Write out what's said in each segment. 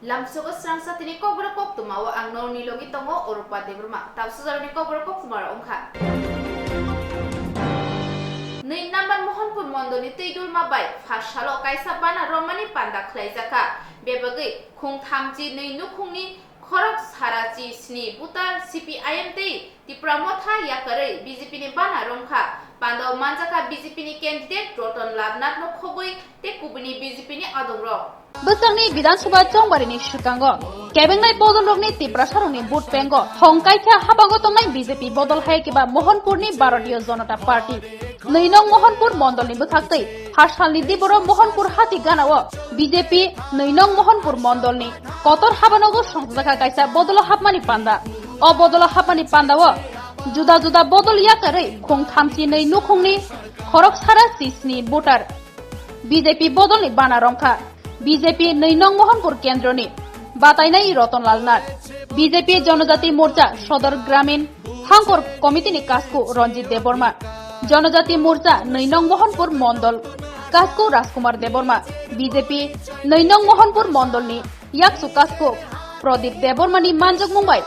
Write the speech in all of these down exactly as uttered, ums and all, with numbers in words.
Lamsogo srangsa tini kokborok koktwma o ang norokni logi tongo Oropa Debbarma. Tabuk sujarokni kokborok koktwma rok wngkha. Nwi number Mohanpur mondolni twi dulma bai first salo kaisa bana romani panda khlaijakha. Bebagwi khung thamchi nwi nukhungni khorok sara chi sni butar C P I M tei Tipra Motha yakarwi B J P ni bana romkha. Pandao manjakha B J P ni candidate Ratan Lal Nath no khobwi tei kubuni B J P ni adongrok. Bwskangni Bidhan Sabha chongbarini swkango kebengnai bodolrokni Tiprasarokni vote bank-o thong kaikha habango tongnai B J P bodol hai khe ba Mohanpurni Bharatiya Janata Party. Nwi nong Mohanpur mondolni bwkhaktwi phasalni diboro Mohanpur hati ganao B J P nwi nong Mohanpur mondolni kotor habanogo songjakha kaisa bodolo hapmani panda. O bodolo hapmani pandao juda juda bodol yakarwi khung thamchi nwi nukhungni khorok sara chisni voter B J P bodolni bana romkha. B J P nwi nong Mohanpur kendroni batainai Ratan Lal Nath, B J P Janajati Morcha Sodor Gramin Hangkor Committee ni kasku Ranjit Debbarma, Janajati Morcha nwi nong Mohanpur Mondol kasku Rajkumar Debbarma, B J P nwi nong Mohanpur Mondol ni yaksu kasku Pradip Debbarma ni manjakmung bai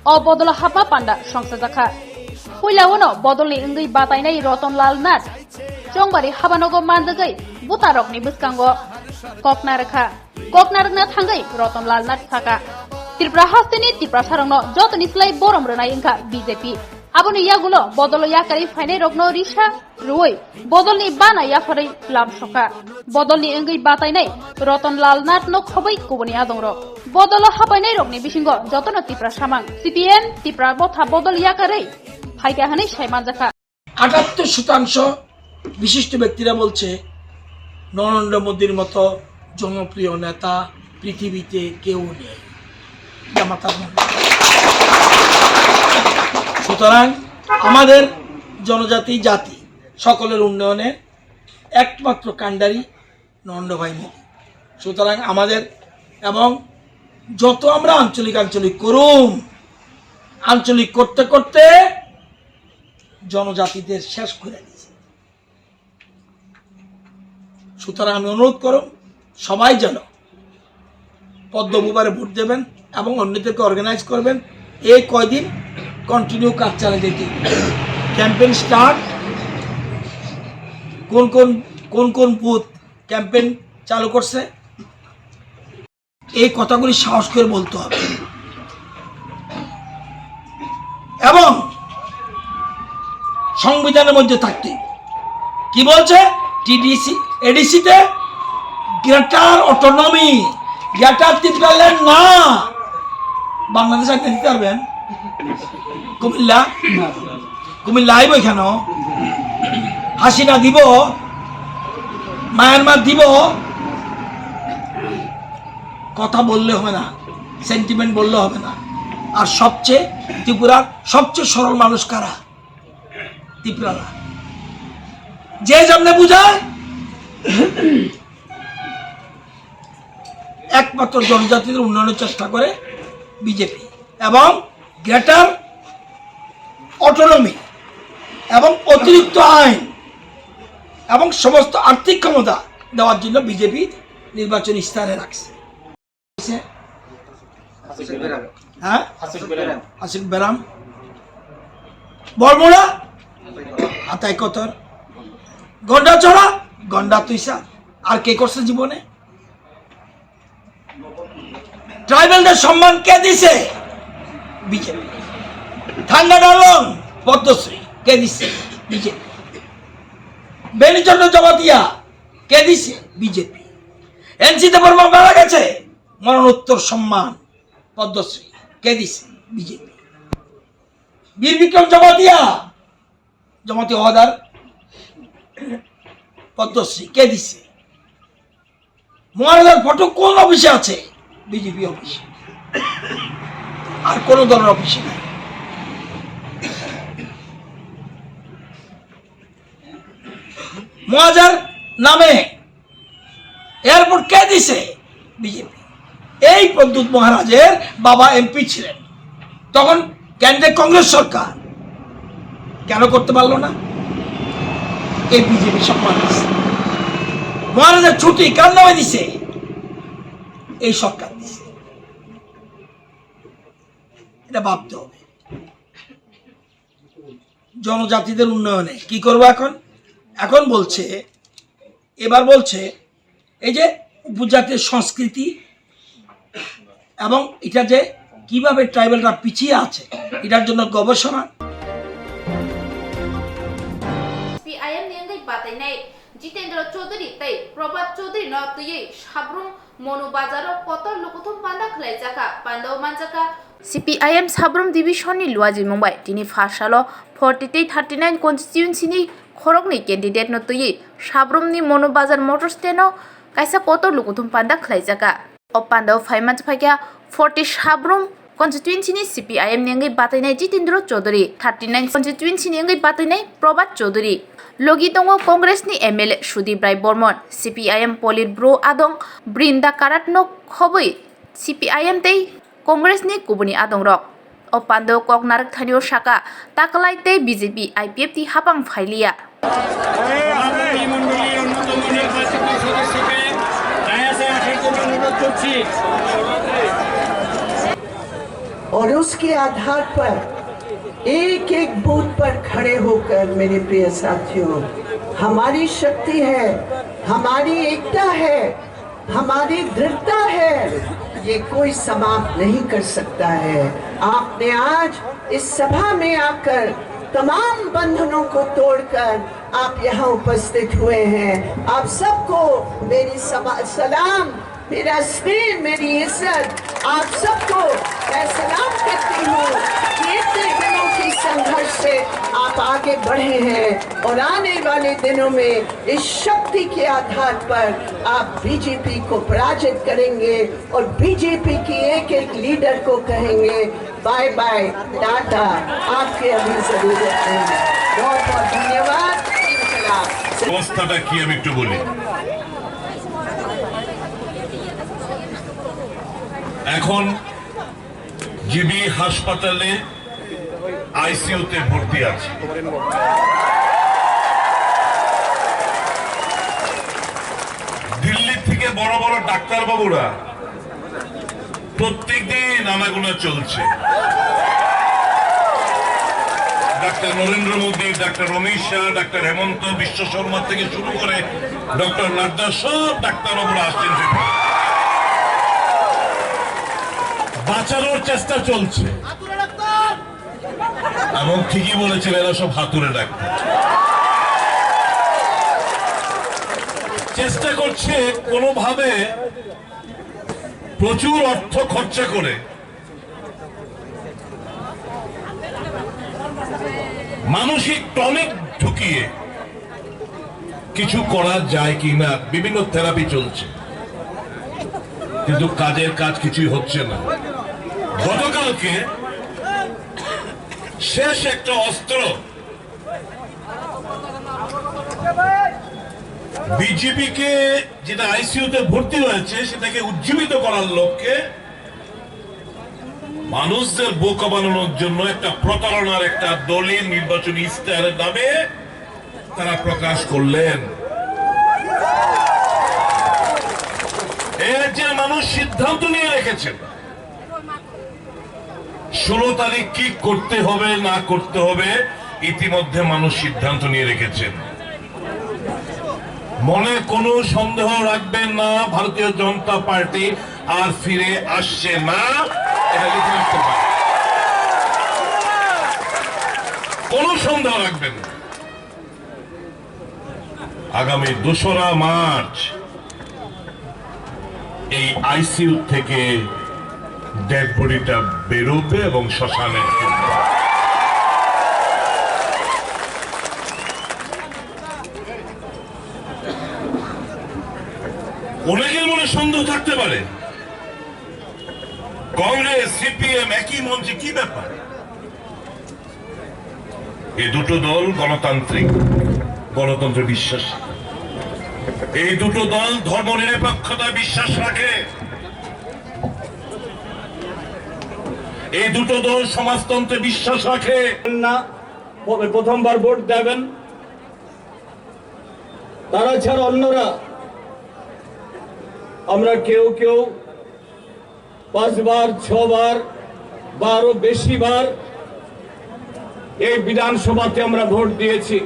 o bodolo hapma panda songchajakha. Puila uno bodolni wngwi batainai Ratan Lal Nath Chongbari habanogo manjagwi butarokni bwskango kokna rwkha. Kokna rwkna thangwi Ratan Lal Nath saka, Tripura hasteni Tiprasarokno jotoni slai borom rwnai wngkha B J P. Aboni yagulo bodolo yakarwi phainairokno risa rwui bodolni bana yapharwi lamsokha. Bodolni wngwi batainai Ratan Lal Nathno khobwi kubuni adongrok. Bodolo hapainairokni bisingo jotono Tipra samang C P M Tipra Motha bodol yakarwi phaikha hwnwi sai manjakha. আটাত্তর শতাংশ বিশিষ্ট ব্যক্তিরা বলছে নরেন্দ্র মোদীর মতো জনপ্রিয় নেতা পৃথিবীতে কেউ নেই। এটা মাথার মধ্যে। সুতরাং আমাদের জনজাতি জাতি সকলের উন্নয়নে একমাত্র কাণ্ডারি নরেন্দ্র ভাই মোদী। সুতরাং আমাদের এবং যত আমরা আঞ্চলিক আঞ্চলিক করুম, আঞ্চলিক করতে করতে জনজাতিদের শেষ করে দিয়েছে। সুতরাং আমি অনুরোধ করুম সবাই যেন পদ্ম বুবারে ভোট দেবেন এবং অন্যদেরকে অর্গানাইজ করবেন। এই কয়দিন কন্টিনিউ কাজ চালিয়ে যেতে, ক্যাম্পেইন স্টার্ট, কোন কোন কোন কোন বুথ ক্যাম্পেইন চালু করছে, এই কথাগুলি সাহস করে বলতে হবে এবং সংবিধানের মধ্যে থাকতে হবে। কি বলছে? টিডিসি, এডিসিতে গ্রেটার অটোনমি, গ্রেটার ত্রিপুরাল্যান্ড না। বাংলাদেশ আপনি দিতে পারবেন? কুমিল্লা, কুমিল্লা আইব এখানে, হাসিনা দিব, মায়ানমার দিব। কথা বললে হবে না, সেন্টিমেন্ট বললে হবে না। আর সবচেয়ে ত্রিপুরার সবচেয়ে সরল মানুষ কারা? ত্রিপুরারা। যে যেমনে বুঝায়, একমাত্র জনজাতিদের উন্নয়নের চেষ্টা করে বিজেপি এবং গ্রেটার অটোনমি এবং অতিরিক্ত আইন এবং সমস্ত আর্থিক ক্ষমতা দেওয়ার জন্য বিজেপি নির্বাচন ইশতেহারে রাখছে। হ্যাঁ? আসিফ বেরাম। বড়মুড়া? আতাই কতর। গন্ডাছড়া? গন্ডা তুইসা। আর কে করছে জীবনে? ট্রাইবেলদের সম্মান কে দিছে? বিজেপি। থাঙ্গা ডালং পদ্মশ্রী কে দিছে? বিজেপি। বেনিচন্দ্র জমাতিয়া কে দিছে? বিজেপি। এনসি দেববর্মা মারা গেছে, মরণোত্তর সম্মান পদ্মশ্রী কে দিছে? বিজেপি। বীর বিক্রম জমাতিয়া, জমাতিয়া হওয়াদার পদ্মশ্রী কে দিছে? মহারাজার ফটো কোন অফিসে আছে? বিজেপি অফিসে, আর কোনো দলের অফিসে নাই। মহারাজার নামে এয়ারপোর্ট কে দিছে? বিজেপি। এই প্রদ্যুৎ মহারাজের বাবা এমপি ছিলেন, তখন কেন্দ্রে কংগ্রেস সরকার, কেন করতে পারলো না? এই বিজেপি সম্মান দিছে। মহারাজার ছুটি কার নামে দিছে? এই সরকার দিছে। এটা ভাবতে হবে। জনজাতিদের উন্নয়নে কি করবো এখন? এখন বলছে, এবার বলছে, এই যে উপজাতির সংস্কৃতি এবং এটা যে কিভাবে ট্রাইবালরা পিছিয়ে আছে, এটার জন্য গবেষণা। P I M ni wngwi batainai Jitendra Chaudhary tei Prabhat Chaudhary no twiwi Sabrum Monu Bazar o kotor lukuthum panda khwlaijakha. Panda o manjakha C P I M Sabrum Division ni luajimung bai tini pha salo forty tei thirty nine constituency ni khoroknwi candidate no twiwi Sabrum ni Monu Bazar motor stand o kaisa kotor lukuthum panda khwlaijakha. O panda o phai manjakha forty Sabrum constituency ni C P I M ni wngwi batainai Jitendra Chaudhary, thirty nine constituency ni wngwi batainai Prabhat Chaudhary. Logi tongo Congress ni M L A Sudip Rai Bormon, C P I M Politburo adong Brinda Karat no khobwi C P I M tei Congress ni kubuni adongrok. O panda o kok narwk thani o saka, taklai tei B J P I P F T hapang phailiya. এই আপনার এই মণ্ডলীর অন্যতম নির্বাচিত সদস্যকে ডায়াসে আসার জন্য অনুরোধ করছি। और उसके आधार पर एक एक बूथ पर खड़े होकर, मेरे प्रिय साथियों, हमारी शक्ति है, हमारी एकता है, हमारी दृढ़ता है, ये कोई समाप्त नहीं कर सकता है। आपने आज इस सभा में आकर तमाम बंधनों को तोड़कर आप यहाँ उपस्थित हुए हैं। आप सबको मेरी समा-, सलाम, मेरा स्नेह, मेरी इज्जत, आप सबको मैं सलाम करती हूँ कि इतने दिनों की संघर्ष से आप आगे बढ़े हैं और आने वाले दिनों में इस शक्ति के आधार पर आप B J P को पराजित करेंगे और B J P की एक एक लीडर को कहेंगे, "बाय बाय, टाटा, आपकी अभी जरूरत नहीं है।" बहुत बहुत धन्यवाद। इंकलाब। অবস্থাটা কি আমি একটু বলি। এখন জিবি হাসপাতালে আইসিইউতে ভর্তি আছে। দিল্লি থেকে বড় বড় ডাক্তারবাবুরা প্রত্যেকদিন আনাগোনা চলছে। ডাক্তার নরেন্দ্র মোদী, ডাক্তার অমিত শাহ, ডাক্তার হেমন্ত বিশ্ব শর্মা থেকে শুরু করে ডক্টর নাড্ডা, সব ডাক্তারবাবুরা আসছেন সেখানে। বাঁচানোর চেষ্টা চলছে। এবং ঠিকই বলেছেন, এরা সব হাতুড়ে ডাক্তার। চেষ্টা করছে কোনোভাবে প্রচুর অর্থ খরচা করে মানসিক টনিক ঢুকিয়ে কিছু করা যায় কি না, বিভিন্ন থেরাপি চলছে, কিন্তু কাজের কাজ কিছুই হচ্ছে না। গতকালকে শেষ একটা অস্ত্র বিজেপিকে, যেটা আইসিইউতে ভর্তি হয়েছে, সেটাকে উজ্জীবিত করার লক্ষ্যে মানুষদের বোকা বানানোর জন্য একটা প্রতারণার একটা দলিল নির্বাচনী ইশতেহারের নামে তারা প্রকাশ করলেন। এর যে মানুষ সিদ্ধান্ত নিয়ে রেখেছেন, ষোলো তারিখ কি করতে হবে না করতে হবে, ইতিমধ্যে মানুষ সিদ্ধান্ত নিয়ে রেখেছেন। মনে কোনো সন্দেহ রাখবেন না, ভারতীয় জনতা পার্টি আর ফিরে আসছে না, এটা লিখে রাখতে পারেন। কোনো সন্দেহ রাখবেন না। আগামী দোসরা মার্চ এই আইসিইউ থেকে ডেড বডিটা বেরোবে এবং শ্মশানে ফিরবে। অনেকের মনে সন্দেহ থাকতে পারে, কংগ্রেস, সিপিএম একই মঞ্চে, কি ব্যাপার? এই দুটো দল গণতান্ত্রিক, গণতন্ত্রে বিশ্বাসী। এই দুটো দল ধর্মনিরপেক্ষতায় বিশ্বাস রাখে। এই দুটো দল সমাজতন্ত্রে বিশ্বাস রাখে। না, প্রথমবার ভোট দেবেন। তারা ছাড়া অন্যরা, আমরা কেউ কেউ পাঁচবার, ছবার, বারো বেশি বার এই বিধানসভাতে আমরা ভোট দিয়েছি।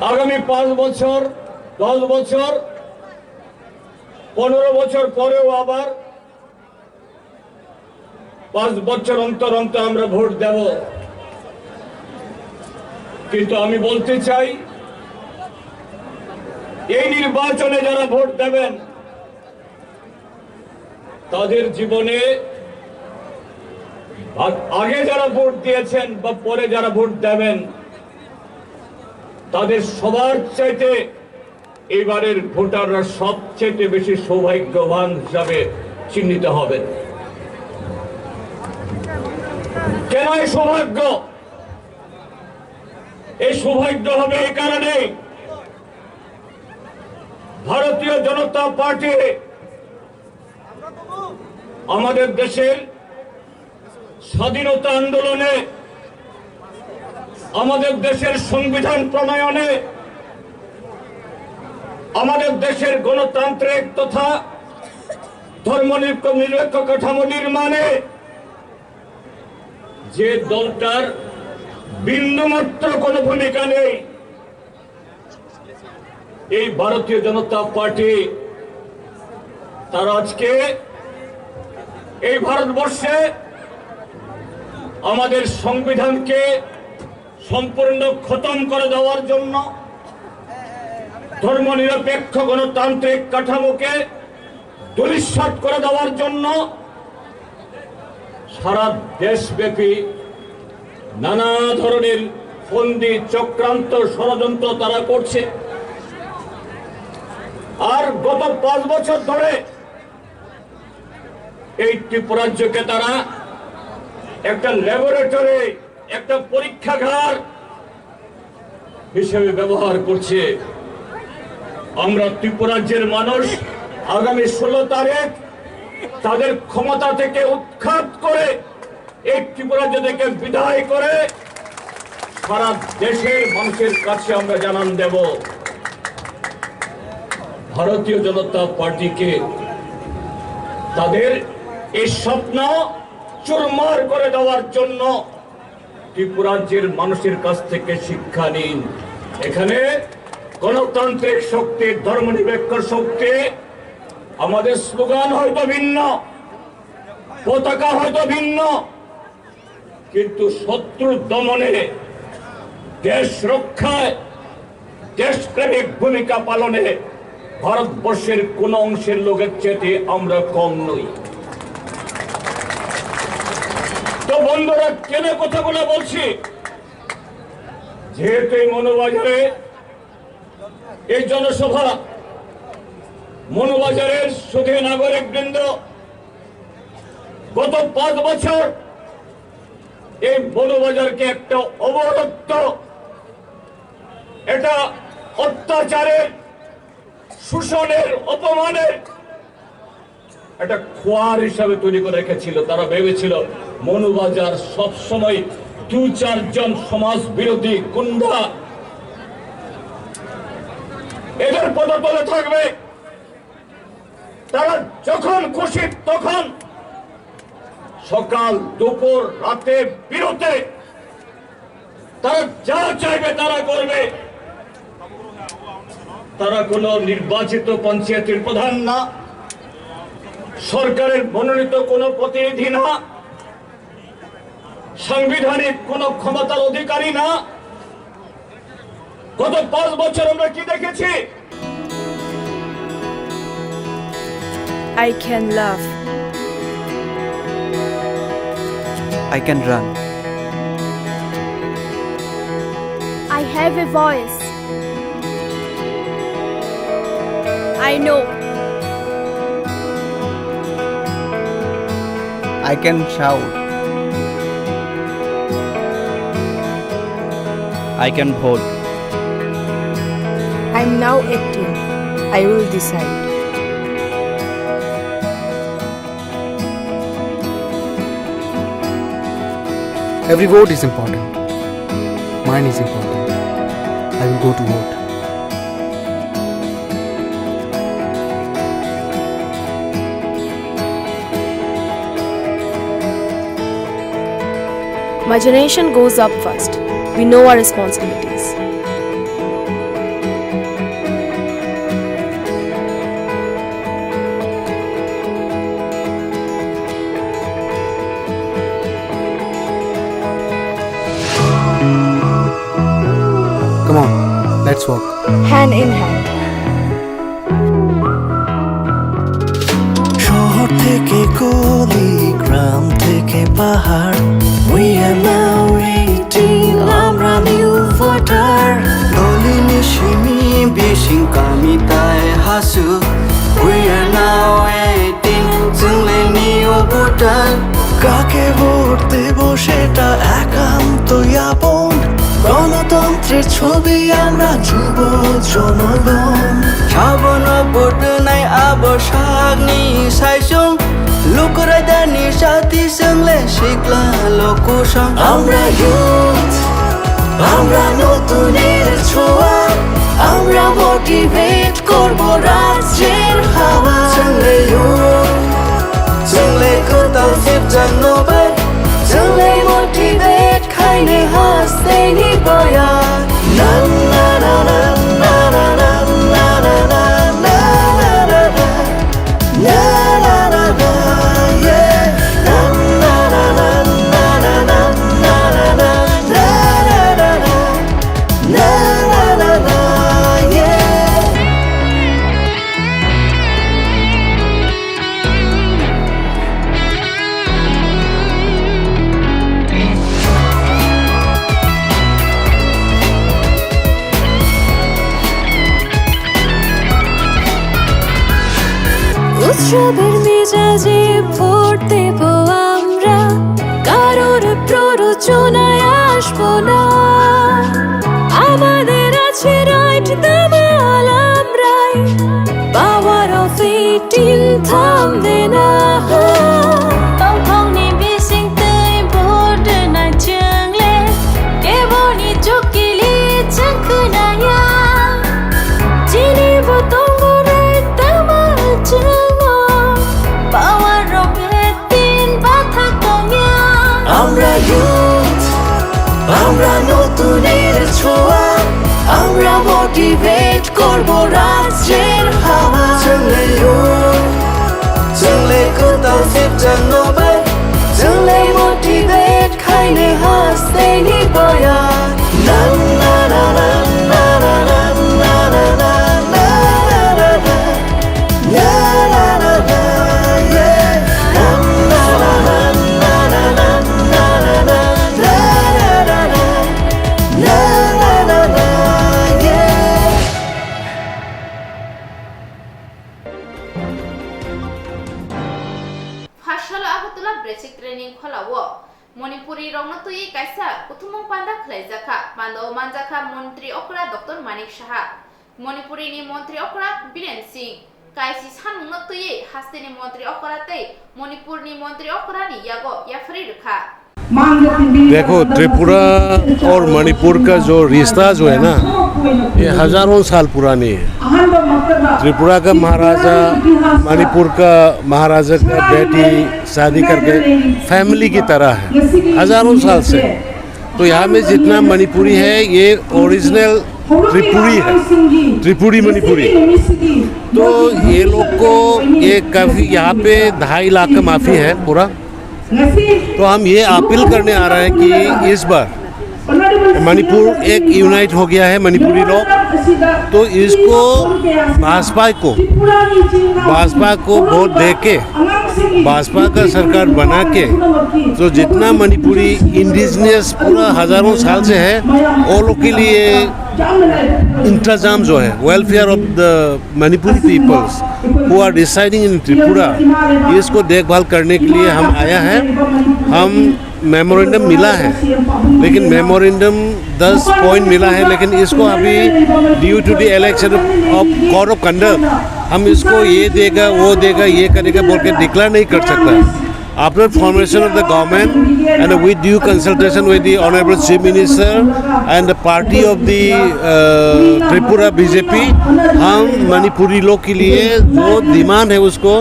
আগামী পাঁচ বছর, দশ বছর, পনেরো বছর পরেও আবার পাঁচ বছর অন্তর অন্তর আমরা ভোট দেব। কিন্তু আমি বলতে চাই, এই নির্বাচনে যারা ভোট দেবেন, তাদের জীবনে আ-, আগে যারা ভোট দিয়েছেন বা পরে যারা ভোট দেবেন, তাদের সবার চাইতে এবারের ভোটাররা সবচেয়ে বেশি সৌভাগ্যবান হিসাবে চিহ্নিত হবেন। কেন এই সৌভাগ্য? এই সৌভাগ্য হবে এই কারণে, ভারতীয় জনতা পার্টি আমাদের দেশের স্বাধীনতা আন্দোলনে, আমাদের দেশের সংবিধান প্রণয়নে, আমাদের দেশের গণতান্ত্রিক তথা ধর্মনিরপেক্ষ কাঠামো নির্মাণে যে দলটার বিন্দুমাত্র কোনো ভূমিকা নেই, এই ভারতীয় জনতা পার্টি, তারা আজকে এই ভারতবর্ষে আমাদের সংবিধানকে সম্পূর্ণ খতম করে দেওয়ার জন্য, ধর্মনিরপেক্ষ গণতান্ত্রিক কাঠামোকে ধূলিসাৎ করে দেওয়ার জন্য সারা দেশব্যাপী নানা ধরনের ফন্দি, চক্রান্ত, ষড়যন্ত্র তারা করছে। আর গত পাঁচ বছর ধরে এই ত্রিপুরাজ্যকে তারা একটা ল্যাবরেটরি, একটা পরীক্ষাগার হিসেবে ব্যবহার করছে। আমরা ত্রিপুরাজ্যের মানুষ আগামী ষোলো তারিখ তাদের ক্ষমতা থেকে উৎখাত করে, এই ত্রিপুরাজ্য থেকে বিদায় করে সারা দেশের মানুষের কাছে আমরা জানান দেব, ভারতীয় জনতা পার্টিকে তাদের এই স্বপ্ন চুরমার করে দেওয়ার জন্য ত্রিপুরাজ্যের মানুষের কাছ থেকে শিক্ষা নিন। এখানে গণতান্ত্রিক শক্তি, ধর্মনিরপেক্ষ শক্তি, আমাদের স্লোগান হয়তো ভিন্ন, পতাকা হয়তো ভিন্ন, কিন্তু শত্রু দমনে, দেশ রক্ষায়, দেশপ্রেমিক ভূমিকা পালনে ভারতবর্ষের কোনো অংশের লোকের চেয়ে আমরা কম নই। তো বন্ধুরা, কেন কথাগুলো বলছি? যেহেতু এই মনোবাজারে এই জনসভা, মনোবাজারের সুধী নাগরিক বৃন্দ, গত পাঁচ বছর এই মনোবাজারকে একটা অবরুদ্ধ, এটা অত্যাচারের, শোষণের, অপমানের একটা খোয়ার হিসাবে তৈরি করে রেখেছিল। তারা ভেবেছিল মনোবাজার সবসময় দু চারজন সমাজ বিরোধী গুন্ডা এদের পদতলে থাকবে। তারা যখন খুশি তখন সকাল, দুপুর, রাতে, বিরতে তারা যা চাইবে তারা করবে। তারা কোনো নির্বাচিত পঞ্চায়েতের প্রধান না, সরকারের মনোনীত কোনো প্রতিনিধি না, সাংবিধানিক কোনো ক্ষমতার অধিকারী না। গত পাঁচ বছর আমরা কি দেখেছি? I can laugh. I can run. I have a voice. I know. I can shout. I can vote. I'm now eighteen. I will decide. Every vote is important. Mine is important. I will go to vote. Our generation goes up first. We know our responsibilities. Come on, let's walk. Hand in hand. শহর থেকে গলি, গ্রাম থেকে পাহাড়, we are now eighteen, আমরা new voter. Doli ni simi bising kami tai hasu, we are now eighteen, chwng le new voter. কাকে ভোট দেব সেটা একান্ত আপন। গণতন্ত্রের ছবি আমরা যুব জনগণ। Sabono vote rwnai abo sakni saisung. Luku raidani sati chwng le sikla lokusong. আমরা youth, আমরা নতুনের ছোঁয়া, আমরা motivate করব রাজ্যের হাওয়া। Chwng le youth, chwng le kwtal sipjakno bai, chwng le motivate khaini hasteni boya. Na, na, na, na. উৎসবের মেজাজে ভোট দেব আমরা, কারোর প্ররোচনায় আসবো না। আমাদের আছে রাইট, দামাল আমরাই, power of eighteen থামবে না। Tongthokni bising twi vote rwnai chwng le, keboni chukili chwng khwnaya. Chini bo tongo right, tamo chwngno power rok eighteen bathak tongya. আমরা youth, আমরা নতুনের ছোঁয়া, আমরা motivate করব রাজ্যের হাওয়া। Chwng le youth, chwng le kwtal sipjakno bai, chwng le motivate khaini hasteni boya. Na, na, na. Phasalo Agartala Basic Training Khola o Manipuri rokno twiwi kaisa kuthumung panda khwlaijakha. Pandao manjakha Montri Okra Doctor Manik Saha, Manipuri ni Montri Okra Biren Singh. Kaisi sanmungno twiwi hasteni Montri Okra tei Manipur ni Montri Okra ni yago yapharwi rwkha. देखो, त्रिपुरा और मणिपुर का जो रिश्ता जो है ना, ये हजारों साल पुरानी है। त्रिपुरा का महाराजा मणिपुर का महाराजा का बेटी शादी करके फैमिली की तरह है, हजारों साल से। तो यहाँ में जितना मणिपुरी है, ये ओरिजिनल त्रिपुरी है, त्रिपुरी मणिपुरी। तो ये लोग को, ये काफी, यहाँ पे ढाई लाख का माफी है पूरा। तो हम ये अपील करने आ रहे हैं कि इस बार मणिपुर एक यूनाइट हो गया है, मणिपुरी लोग, तो इसको भाजपा को, भाजपा को वोट दे के, भाजपा का सरकार बना के, तो जितना मणिपुरी इंडिजिनस पूरा हजारों साल से है, वो लोग के लिए इंतजाम जो है, welfare of the Manipuri peoples who are residing in Tripura, इसको देखभाल करने के लिए हम आया है। हम मेमोरेंडम मिला है, लेकिन मेमोरेंडम दस पॉइंट मिला है, लेकिन इसको अभी due to the election of code of conduct हम इसको ये देगा, वो देगा, ये करेगा बोल के डिक्लेयर नहीं कर सकता। After formation of the government and with due consultation with the Honorable Chief Minister and the party of the uh, Tripura B J P, हम मणिपुरी लोग के लिए जो डिमांड है उसको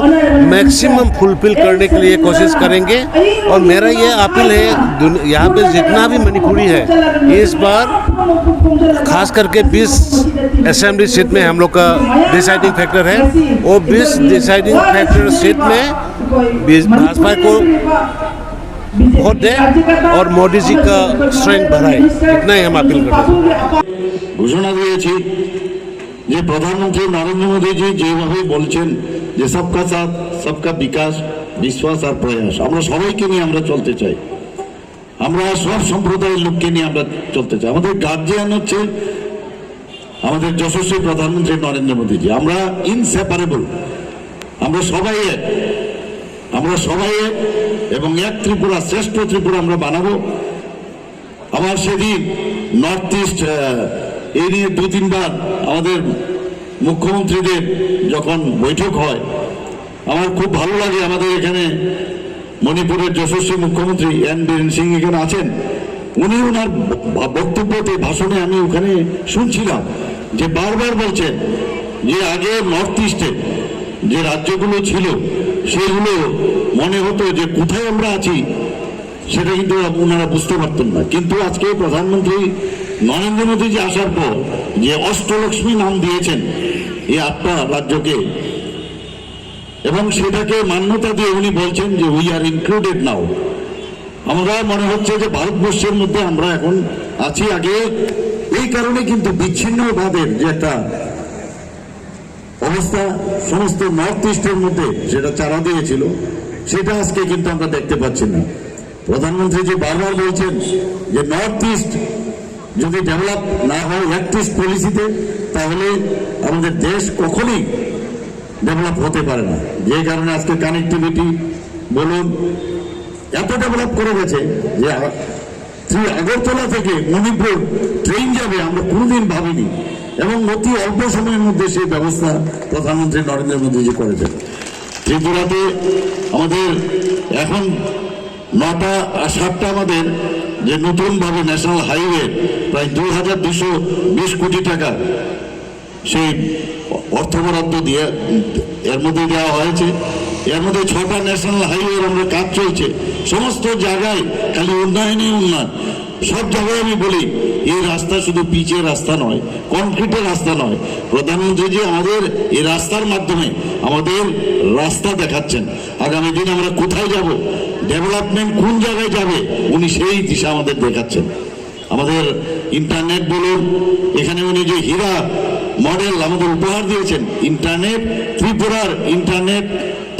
मैक्सिमम फुलफिल करने के लिए कोशिश करेंगे। और मेरा ये अपील है, दुन- यहाँ पे जितना भी मणिपुरी है, इस बार खास करके बीस असेंबली सीट में हम लोग का डिसाइडिंग फैक्टर है। वो बीस डिसाइडिंग फैक्टर सीट में बीस भाजपा को वोट दे और मोदी जी का स्ट्रेंथ बढ़ाए, इतना ही हम अपील करते हैं। ঘোষণা দিয়েছি যে প্রধানমন্ত্রী নরেন্দ্র মোদীজি যেভাবে বলছেন যে সবকা সাথ, সবকা বিকাশ, বিশ্বাস আর প্রয়াস, আমরা সবাইকে নিয়ে আমরা চলতে চাই। আমরা সব সম্প্রদায়ের লোককে নিয়ে আমরা চলতে চাই। আমাদের গার্জিয়ান হচ্ছে আমাদের যশস্বী প্রধানমন্ত্রী নরেন্দ্র মোদীজি। আমরা ইনসেপারেবল, আমরা সবাই এক, আমরা সবাই এক এবং এক ত্রিপুরা, শ্রেষ্ঠ ত্রিপুরা আমরা বানাবো। আমার সেদিন নর্থ ইস্ট এই নিয়ে দু তিনবার আমাদের মুখ্যমন্ত্রীদের যখন বৈঠক হয়, আমার খুব ভালো লাগে। আমাদের এখানে মণিপুরের যশস্বী মুখ্যমন্ত্রী এন বীরেন সিং এখানে আছেন। উনি ওনার ব- বক্তব্যতে, ভাষণে আমি ওখানে শুনছিলাম যে বারবার বলছেন যে আগে নর্থ ইস্টে যে রাজ্যগুলো ছিল, সেগুলো মনে হতো যে কোথায় আমরা আছি, সেটা কিন্তু ওনারা বুঝতে পারতেন না। কিন্তু আজকে প্রধানমন্ত্রী নরেন্দ্র মোদীজি আসার পর যে অষ্টলক্ষ্মী নাম দিয়েছেন এই আটটা রাজ্যকে, এবং সেটাকে মান্যতা দিয়ে উনি বলছেন যে উই আর ইনক্লুডেড নাও। আমরা মনে হচ্ছে যে ভারতবর্ষের মধ্যে আমরা এখন আছি। আগে এই কারণে কিন্তু বিচ্ছিন্নভাবের যে একটা অবস্থা সমস্ত নর্থ ইস্টের মধ্যে যেটা চারা দিয়েছিল, সেটা আজকে কিন্তু আমরা দেখতে পাচ্ছি না। প্রধানমন্ত্রী যে বারবার বলছেন যে নর্থ ইস্ট যদি ডেভেলপ না হয় একত্রিশ পলিসিতে, তাহলে আমাদের দেশ কখনোই ডেভেলপ হতে পারে না। যে কারণে আজকে কানেক্টিভিটি বলুন, এত ডেভেলপ করে গেছে যে আ- থ্রি আগরতলা থেকে মণিপুর ট্রেন যাবে, আমরা কোনোদিন ভাবিনি, এবং অতি অল্প সময়ের মধ্যে সেই ব্যবস্থা প্রধানমন্ত্রী নরেন্দ্র মোদীজি করেছেন। ত্রিপুরাতে আমাদের এখন নটা আর সাতটা আমাদের যে নতুনভাবে ন্যাশনাল হাইওয়ে প্রায় দুই হাজার দুশো বিশ কোটি টাকা সেই অর্থ বরাদ্দ দিয়ে এর মধ্যে দেওয়া হয়েছে। এর মধ্যে ছটা ন্যাশনাল হাইওয়ের আমরা কাজ চলছে। সমস্ত জায়গায় খালি উন্নয়নই উন্নয়ন। সব জায়গায় আমি বলি, এই রাস্তা শুধু পিচের রাস্তা নয়, কংক্রিটের রাস্তা নয়। প্রধানমন্ত্রী যে আমাদের এই রাস্তার মাধ্যমে আমাদের রাস্তা দেখাচ্ছেন। আগামী দিন আমরা কোথায় যাব, ডেভেলপমেন্ট কোন জায়গায় যাবে, উনি সেই দিশা আমাদের দেখাচ্ছেন। আমাদের ইন্টারনেট বলুন, এখানে উনি যে হীরা মডেল আমাদের উপহার দিয়েছেন, ইন্টারনেট, ত্রিপুরার ইন্টারনেট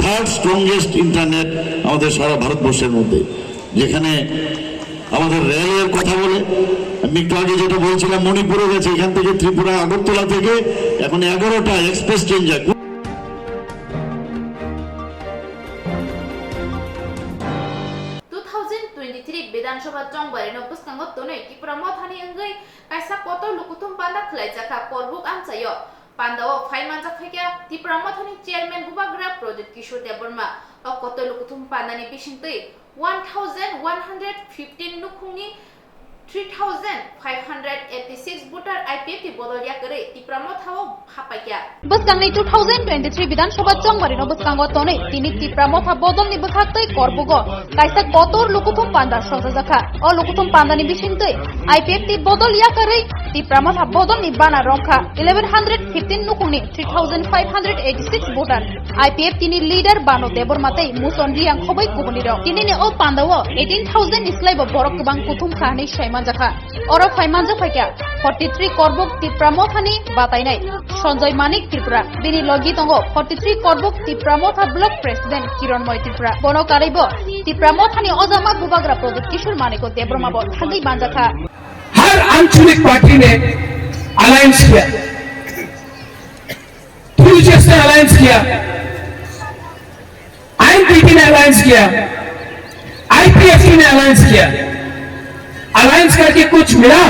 থার্ড স্ট্রংগেস্ট ইন্টারনেট আমাদের সারা ভারতবর্ষের মধ্যে। যেখানে আমাদের রেলের কথা বলে, আমি একটু আগে যেটা বলছিলাম, মণিপুরে গেছে, এখান থেকে ত্রিপুরা আগরতলা থেকে এখন এগারোটা এক্সপ্রেস ট্রেন যায়। Two thousand twenty-three Bidhan Sabha chongbari no bwskango tonwi Tipra Mothani wngwi kaisa kotor lukuthum panda khwlaijakha Korbuk amchaio. Pandao phai manjak phaikha Tipra Mothani chairman bubagra Pradyot Kishore Debbarma. O kotor lukuthum pandani bisingtwi one thousand one hundred fifteen nukhungni three thousand five hundred eighty-six voter I P F T bodol yakarwi Tipra Mothao hapaikha. Bwskangni two thousand twenty-three Bidhan Sabha chongbarino bwskango tonwi tini Tipra Motha bodolni bwkhaktwi Korbugo kaisa kotor lukuthum panda sojajakha. O lukuthum pandani bisingtwi I P F T bodol yakarwi Tipra Motha bodolni bana romkha eleven hundred fifteen nukhungni three thousand five hundred eighty-six voter. I P F T ni leader Bano Debbarma tei Muson Riang khoboi kubunirok. Tinini o pandao eighteen thousand ni slaibo borok kwbang kuthumkha hwnwi saimanjakha. Oro phaimanjak phaikha forty-three Korbuk Tipra Mothani batainai Sanjoy Manik Tripura. Bini logi tongo forty-three Korbuk Tipra Motha Block President Kironmoy Tripura. Bono karwibo Tipra Mothani ojama bubagra Pradyot Kishore Maniko Debbarma bo thangwi manjakha. हर आंचलिक पार्टी ने अलायंस किया, to JS ने अलायंस किया, आईएनपीटी ने अलायंस किया, आईपीएफटी ने अलायंस किया। अलायंस करके कुछ मिला?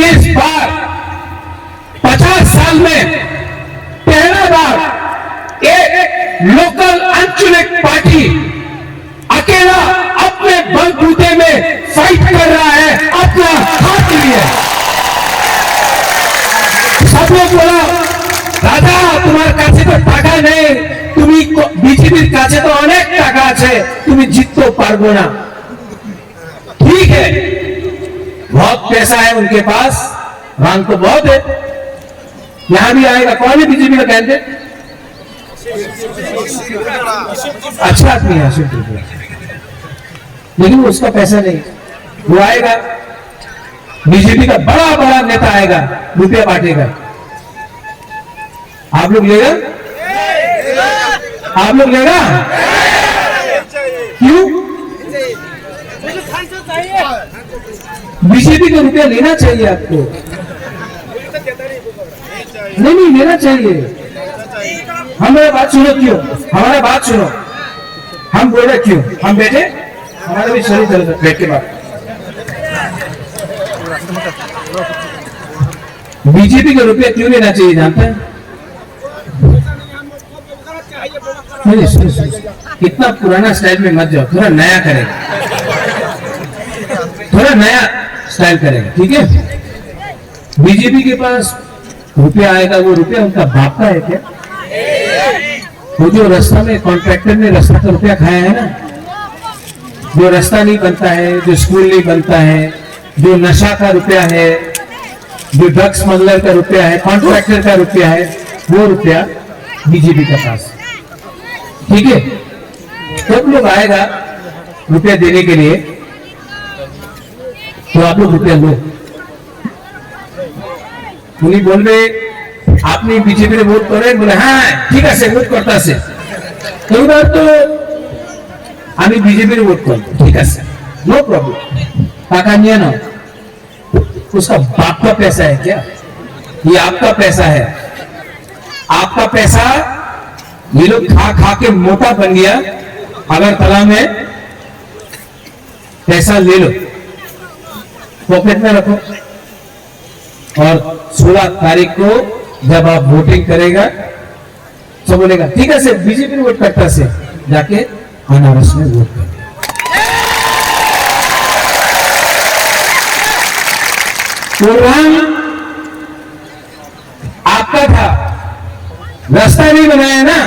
इस बार पचास साल में पहला बार एक लोकल आंचलिक पार्टी अकेला अपने बलबूते में फाइट कर रहा है अपना हक के लिए। सब लोग बोला, "राजा, तुम्हारे কাছে তো টাকা নেই, তুমি বিজেপির কাছে তো অনেক টাকা আছে, তুমি জিততে পারবো না।" ठीक है, बहुत पैसा है उनके पास, रंग तो बहुत है, यहाँ भी आएगा। कौन है बीजेपी का कैंडिडेट? अच्छा आदमी है अशोक त्रिपुरा, लेकिन उसका पैसा नहीं। वो आएगा, बीजेपी का बड़ा बड़ा नेता आएगा, रुपया बांटेगा। आप लोग लेगा? आप लोग लेगा? क्यों? बीजेपी का रुपया लेना चाहिए आपको। नहीं, नहीं, लेना चाहिए। हमारा बात सुनो क्यों? हमारा बात सुनो। हम बोल रहे क्यों? हम बैठे? हमारा भी शरीर चल बैठ के बात। बीजेपी का रुपया क्यों लेना चाहिए जानते हैं? नहीं, सुनो, सुनो, सुनो। इतना पुराना स्टाइल में मत जाओ, थोड़ा नया करें, थोड़ा नया स्टाइल करें, ठीक है? बीजेपी के पास रुपया आएगा, वो रुपया उनका बाप का है क्या? वो जो रास्ता में कॉन्ट्रैक्टर ने रास्ता का रुपया खाया है ना, जो रास्ता नहीं बनता है, जो स्कूल नहीं बनता है, जो नशा का रुपया है, जो ड्रग स्मगलर का रुपया है, कॉन्ट्रैक्टर का रुपया है, वो रुपया बीजेपी के पास। ठीक है, जब लोग आएगा रुपया देने के लिए, तो आप लोग रुपया लो। উনি বলবে, "আপনি বিজেপিরে ভোট করেন?" বলে, "হ্যাঁ, ঠিক আছে, ভোট করতেছে।" এইবার তো আমি বিজেপির ভোট করব, ঠিক আছে, নো প্রবলেম, টাকা নিয়ে নাও। उसका बाप का पैसा है क्या? ये आपका पैसा है। आपका पैसा ये लोग खा खा के मोटा बन गया। अगरतला में पैसा ले लो, पॉकेट में रखो, और सोलह तारीख को जब आप वोटिंग करेगा, सब बोलेगा, "ठीक है सर, बीजेपी में वोट करता सर।" जाके अनारस में वोट कर। वो रंग आपका था, रास्ता नहीं बनाया ना,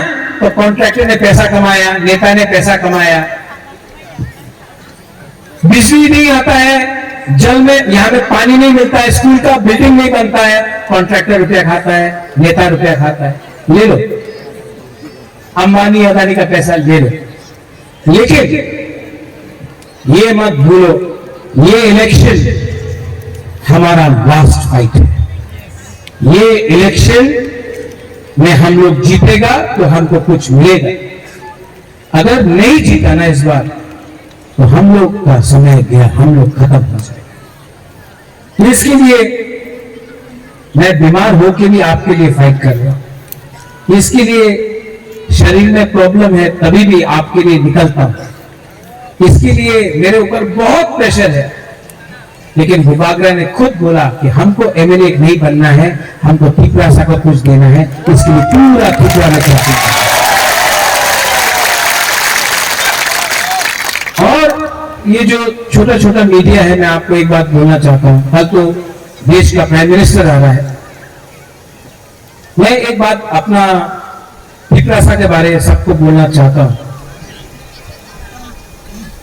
तो कॉन्ट्रैक्टर ने पैसा कमाया, नेता ने पैसा कमाया। बिजली नहीं आता है, जल में, यहाँ में पानी नहीं मिलता है, स्कूल का बिल्डिंग नहीं बनता है, कॉन्ट्रैक्टर रुपया खाता है, नेता रुपया खाता है। ले लो, अंबानी अदानी का पैसा ले लो, लेकिन ये मत भूलो, ये इलेक्शन हमारा लास्ट फाइट है। ये इलेक्शन में हम लोग जीतेगा तो हमको कुछ मिलेगा, अगर नहीं जीता ना इस बार, तो हम लोग का समय गया, हम लोग खत्म हो जाएगा। तो इसके लिए मैं बीमार होके भी आपके लिए फाइट कर रहा हूँ। इसके लिए शरीर में प्रॉब्लम है, तभी भी आपके लिए निकलता हूँ। इसके लिए मेरे ऊपर बहुत प्रेशर है, लेकिन बुबागरा ने खुद बोला कि हमको एमएलए नहीं बनना है, हमको तिपरासा को कुछ देना है, इसके लिए पूरा तिपरा में करते हैं। और ये जो छोटा छोटा मीडिया है, मैं आपको एक बात बोलना चाहता हूँ, कल तो देश का प्राइम मिनिस्टर आ रहा है। मैं एक बात अपना तिपरासा के बारे में सबको बोलना चाहता हूँ।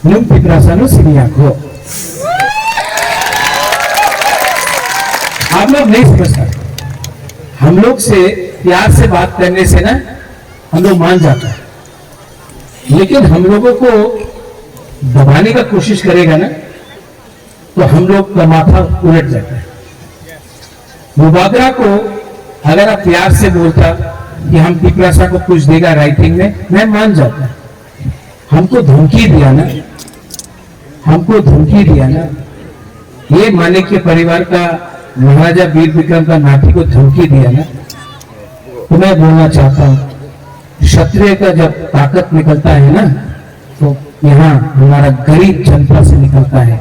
Nwng Tiprasa no sini ya kho. आप लोग नहीं समझता। हम लोग से प्यार से बात करने से ना हम लोग मान जाता है, लेकिन हम लोगों को दबाने का कोशिश करेगा ना, तो हम लोग का माथा उलट जाता है। बुबागरा को अगर आप प्यार से बोलता कि हम तिपरासा को कुछ देगा राइटिंग में, मैं मान जाता। हमको धमकी दिया ना, हमको धमकी दिया ना, ये माणिक्य परिवार का, महाराजा वीर विक्रम का नाती को धमकी दिया ना, तो मैं बोलना चाहता हूँ, क्षत्रिय का जब ताकत निकलता है ना, तो यहाँ हमारा गरीब जनता से निकलता है।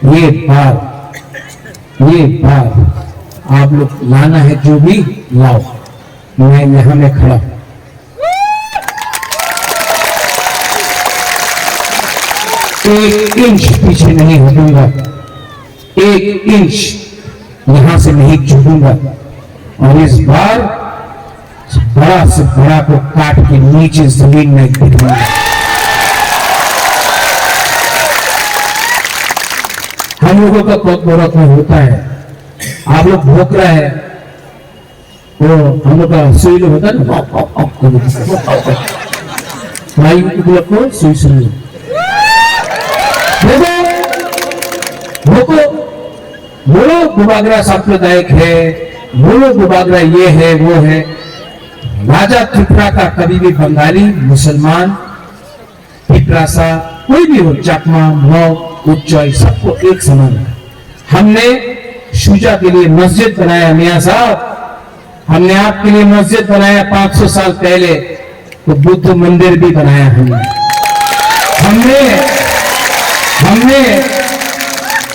ये बार, ये बार आप लोग लाना है, जो भी लाओ, मैं यहाँ में खड़ा हूँ। एक इंच पीछे नहीं हटूंगा, एक इंच यहाँ से नहीं झुकूंगा। और इस बार बड़ा से बड़ा को काट के नीचे जमीन में बिठाऊंगा। हम लोगों का पद्म रत्न होता है, आप लोग भोंक रहे हैं, वो हम लोग का सुई लोग होता है ना, walk, walk, walk, walk, walk. भाई, उपलब्ध हो, सुई सुई। देखो, देखो, बोलो, बुबागरा सांप्रदायिक है, बोलो, बुबागरा ये है, वो है। राजा त्रिपुरा का कभी भी बंगाली, मुसलमान, तिपरासा, कोई भी हो, चकमा, मग, उच्चय, सबको एक समान है। हमने शुजा के लिए मस्जिद बनाया, मियाँ साहब, हमने आपके लिए मस्जिद बनाया पाँच सौ साल पहले, तो बुद्ध मंदिर भी बनाया हमने। हमने, हमने,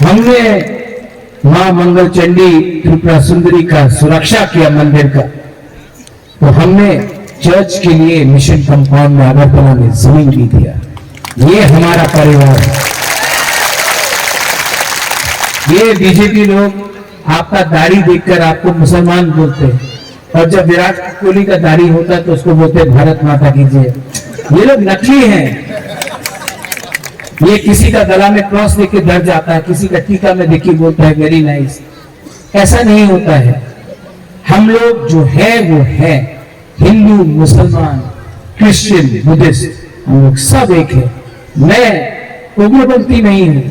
हमने माँ मंगल चंडी त्रिपुरा सुंदरी का सुरक्षा किया मंदिर का। तो हमने चर्च के लिए मिशन कंपाउंड में अगरतला में जमीन भी दिया। ये हमारा परिवार है। ये बीजेपी लोग आपका दाढ़ी देखकर आपको मुसलमान बोलते हैं, और जब विराट कोहली का दाढ़ी होता है तो उसको बोलते हैं भारत माता की जय। ये लोग नकली हैं। ये किसी का गला में क्रॉस देख के डर जाता है, किसी का टीका में देख के बोलता है वेरी नाइस। ऐसा नहीं होता है। हम लोग जो है वो है, हिंदू, मुसलमान, क्रिश्चियन, बुद्धिस्ट, हम लोग सब एक है। मैं उग्रपंथी नहीं हूँ,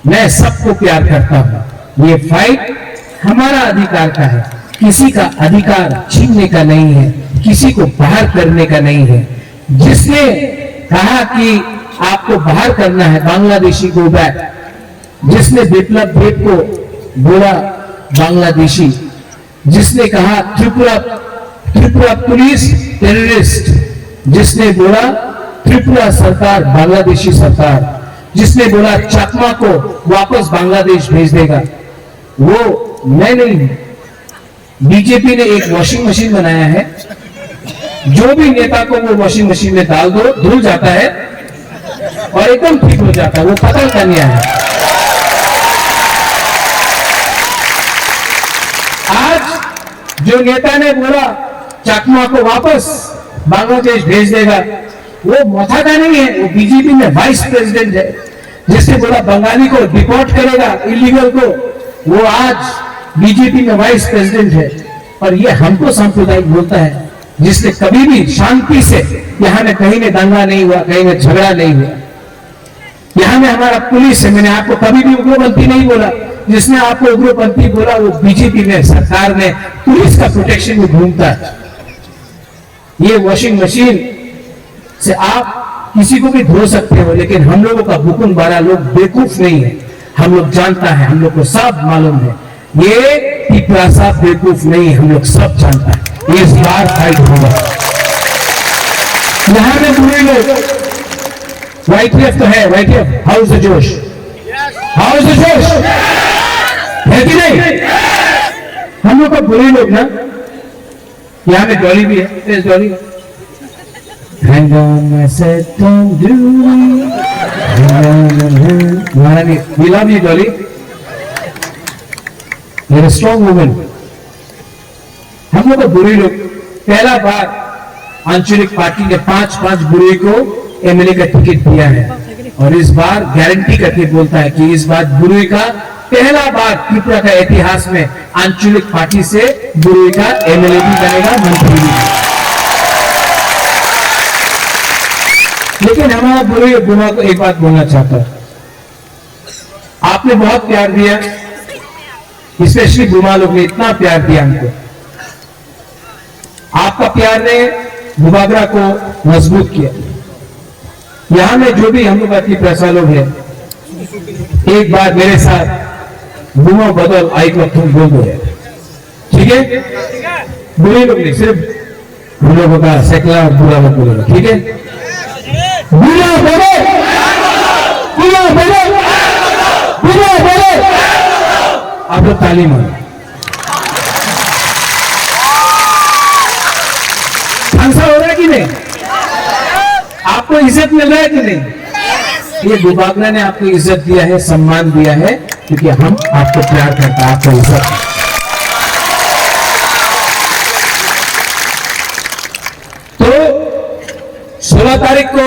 मैं सबको प्यार करता हूँ। ये फाइट हमारा अधिकार का है, किसी का अधिकार छीनने का नहीं है, किसी को बाहर करने का नहीं है। जिसने कहा कि आपको बाहर करना है, बांग्लादेशी गो बैक, जिसने बिप्लब देब को बोला बांग्लादेशी, जिसने कहा त्रिपुरा, त्रिपुरा पुलिस टेररिस्ट, जिसने बोला त्रिपुरा सरकार बांग्लादेशी सरकार, जिसने बोला चकमा को वापस बांग्लादेश भेज देगा, वो मैं नहीं हूँ। बीजेपी ने एक वॉशिंग मशीन बनाया है, जो भी नेता को वो वॉशिंग मशीन में डाल दो, धुल जाता है और एकदम ठीक हो जाता है। वो पतल कन्या है। आज जो नेता ने बोला चकमा को वापस बांग्लादेश भेज देगा, वो मथा का नहीं है, वो बीजेपी में वाइस प्रेसिडेंट है। जिसने बोला बंगाली को डिपोर्ट करेगा, इलीगल को, वो आज बीजेपी में वाइस प्रेसिडेंट है। और ये हमको सांप्रदायिक बोलता है, जिसने कभी भी शांति से, यहाँ में कहीं में दंगा नहीं हुआ, कहीं में झगड़ा नहीं हुआ। यहाँ में हमारा पुलिस है, मैंने आपको कभी भी उग्रपंथी नहीं बोला। जिसने आपको उग्रपंथी बोला, वो बीजेपी में, सरकार में, पुलिस का प्रोटेक्शन में घूमता है। ये वॉशिंग मशीन से आप किसी को भी धो सकते हो, लेकिन हम लोगों का बुकुन बारा लोग बेवकूफ नहीं है। हम लोग जानता है, हम लोग को सब मालूम है। ये तिपरासा बेवकूफ नहीं है, हम लोग सब जानता है। इस बार फाइट होगा। यहाँ में बुरे लोग, वाईटीएफ तो है, वाईटीएफ, हाउ इज द जोश? हाउ इज द जोश? है कि नहीं? हम लोग का बुरे लोग ना, यहाँ में डॉली भी है, yes, Dolly. Hang on, I said, don't do it. Hang on, hang on. We love you, Dolly. You're a strong woman. हम लोग का बुरे लोग पहला बार आंचलिक पार्टी ने पांच, पांच बुरे को एमएलए का टिकट दिया है, और इस बार गारंटी करके बोलता है कि इस बार बुरे का पहला बार त्रिपुरा का इतिहास में आंचलिक पार्टी से बुरे का एमएलए भी बनेगा, मंत्री भी। लेकिन हमारा बुरे बुमा को एक बात बोलना चाहता हूँ, आपने बहुत प्यार दिया, स्पेशली बुमा लोग ने इतना प्यार दिया हमको। आपका प्यार ने बुबागरा को मजबूत किया। यहाँ में जो भी हम लोग का तिपरासा लोग हैं, एक बार मेरे साथ बुमा बदल आई को तुम बोल दो यार, ठीक है? बुरे लोग नहीं, सिर्फ हम लोगों का सेकला और बुरा लोग बोलेगा, ठीक है? बुरा बदल, बुरा बदल, बुरा बदल। आप लोग ताली मारो। थांसा हो रहा है कि नहीं? आपको इज्जत मिल रहा है कि नहीं? ये बुबागना ने आपको इज्जत दिया है, सम्मान दिया है, क्योंकि हम आपको प्यार करता है, आपको इज्जत। तो सोलह तारीख को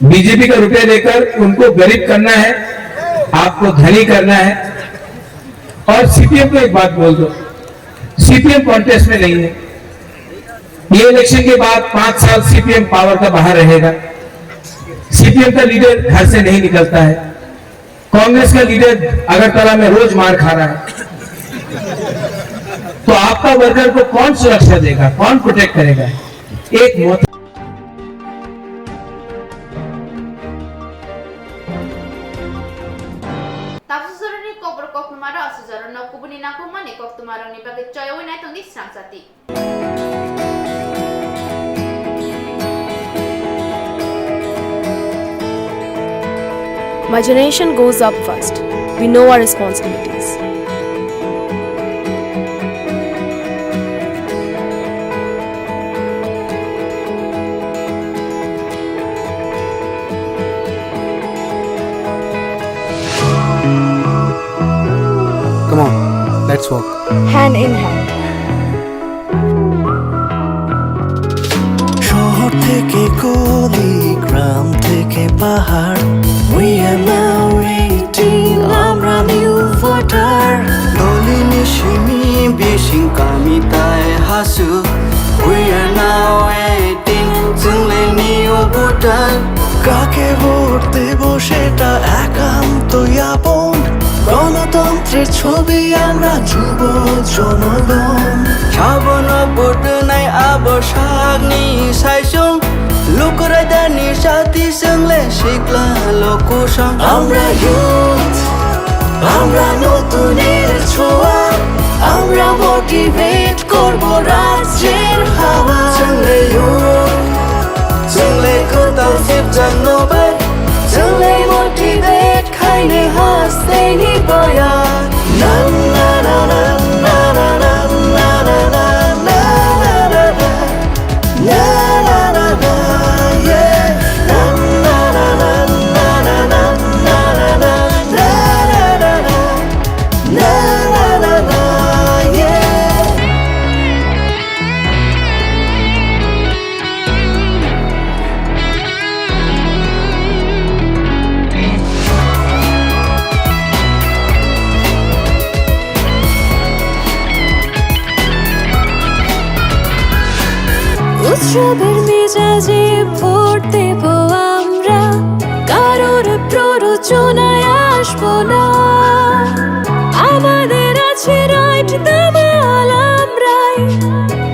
बीजेपी का रुपया लेकर उनको गरीब करना है, आपको धनी करना है। और सीपीएम को एक बात बोल दो, सीपीएम कॉन्टेस्ट में नहीं है। ये इलेक्शन के बाद पांच साल सीपीएम पावर का बाहर रहेगा। सीपीएम का लीडर घर से नहीं निकलता है। कांग्रेस का लीडर अगरतला में रोज मार खा रहा है, तो आपका वर्कर को कौन सुरक्षा देगा, कौन प्रोटेक्ट करेगा? एक मौत। Tabuk jorani kokborok koktwma rok aswk jorano kubuni nangkukmani koktwma rokni bagwi choyaui naitongdi srang chati. My generation goes up first. We know our responsibilities. Come on, let's walk. Hand in hand. শহর থেকে গলি, গ্রাম থেকে পাহাড়, we are now eighteen, আমরা new voter. Dolini simi bising kami tai hasu, we are now eighteen, chwng le niyo voter. কাকে ভোট দেব সেটা একান্তই আপন, গণতন্ত্রের ছবি আমরা যুব জনগণ। Sabono vote nai abo sakni saisung, lukuraidani sati chwng le sikla lokusong. আমরা ইউথ, আমরা নতুনের ছোঁয়া, আমরা মোটিভেট করব রাজ্যের হাওয়া। Chwng le youth, chwng le kwtal sipjak no bai, chwng le motivate khaini hasteni boya. Na, na, na, yeah. উৎসবের মেজাজে ভোট দেব আমরা, কারোর প্ররোচনায় আসবো না। আমাদের আছে রাইট, দামাল আমরাই,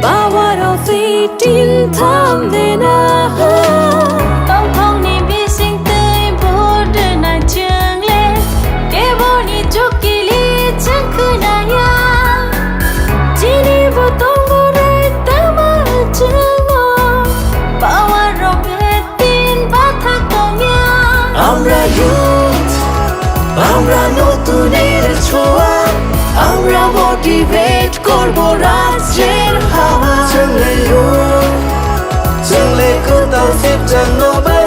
পাওয়ার অফ এইটিন থামবে না। Tongthokni bising twi vote rwna chwng le keboni chukili chwng khwnaya. Chini bo tongo right, tamo chwngno power rok eighteen bathak tongya. আমরা ইউথ, আমরা নতুনের ছোঁয়া, আমরা মোটিভেট করব রাজ্যের হাওয়া। Chwng le youth, chwng le kwtal sipjak no bai,